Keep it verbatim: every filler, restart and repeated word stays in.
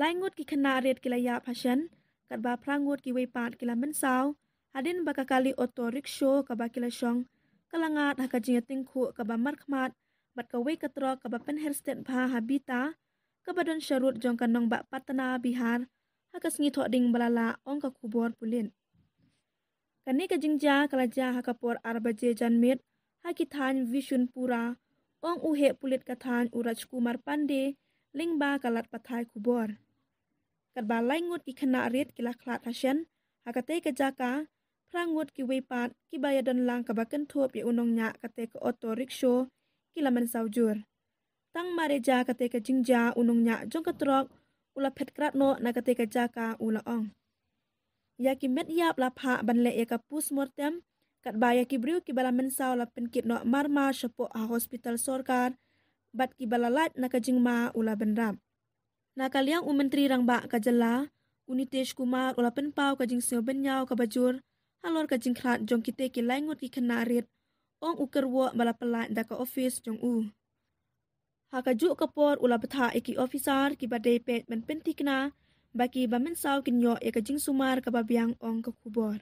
Lai ngut ki khynnah rit ki la ïap ha shen, katba phra ngut kiwei pat ki la mynsaw hadien ba ka kali auto rickshaw kaba ki la shong ka la ngat ha ka jingïatyngkhuh kaba markhmat bad kawei ka trok kaba pynher stet bha ha Bita, kaba don sharud jong ka nongbah Patna, Bihar, ha ka sngi Thohdieng ba la lah, ong ka khubor pulit. Kane ka jingjia ka la jia ha ka por ar baje janmiet ha ki thaiñ Bishunpura, ong u heh pulit ka thaiñ, u Rajkumar Pandey, lyngba ka lad pathai khubor. Katba lai ngut ki khynnah rit ki la khlad ha shen ha katei ka jaka, phra ngut kiwei pat kiba ïadon lang kaba kynthup ïa u nongñiah katei ka auto rickshaw ki la mynsaw jur. Tang mar ïa jia katei ka jingjia, u nongñiah jong ka trok u la phet krad noh na katei ka jaka, u la ong. Ïa ki met ïap la phah ban leh ïa ka postmortem, katba ïa ki briew kiba la mynsaw la pynkit noh marmar shapoh ha hospital sorkar, bad kiba la lait na ka jingma u la bynrap. Na ka liang u Myntri Rangbah ka jylla, u Nitish Kumar, u la pynpaw ka jingsngew bynñiaw kaba jur halor ka jingkhlad jong kitei ki lai ngut ki khynnah rit, ong u kyrwoh ba la pyllait da ka ophis jong u. Ha kajuh ka por u la bthah ïa ki officer kiba dei peit ban pynthikna ba kiba mynsaw kin ïoh ïa ka jingsumar kaba biang, ong ka khubor.